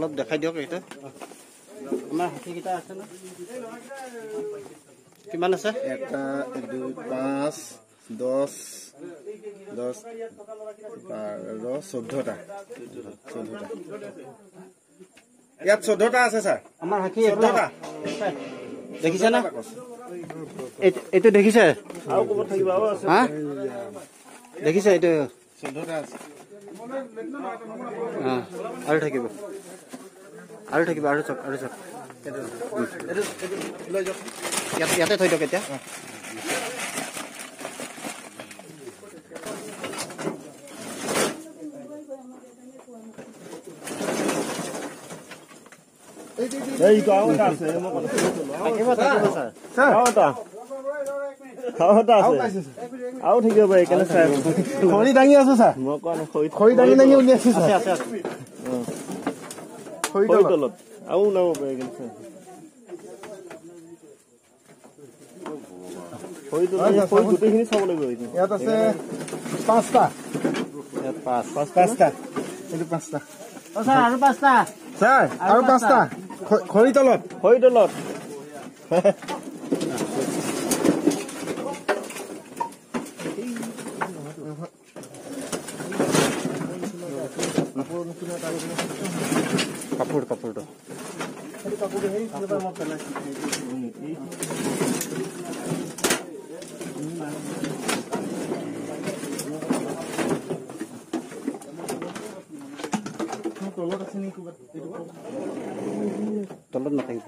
অলপ দেখাই দিয়ক। এইটো আমাৰ হাতীকেইটা আছে ন? কিমান আছে? 1, 2, 5, 10, 10, 12, 14টা। 14টা। ইয়াত 14টা আছে ছাৰ। আমাৰ হাতী 14টা দেখিছে না? এইটো দেখিছে? হা, দেখিছে এইটো? 14টা আছে। আৰু থাকিব, আৰু থাকিব, আৰু চাওক, আৰু চাওক। ইয়াতে থৈ দিয়ক এতিয়া। আৰু থাকিব পাৰি। খৰি দাঙি আছো ছাৰ, খৰি দাঙি দাঙি উলিয়াইছো। খৰি তলত আৰু ওলাব পাৰি। গোটেইখিনি চাব লাগিব। ইয়াত আছে 5টা। 5টা, এইটো 5টা। আৰু 5টা ছাৰ, আৰু 5টা খৰি তলত, খৰি তলত। কাপোৰ, কাপোৰটো তলত আছে নেকি? তলত নাথাকিব।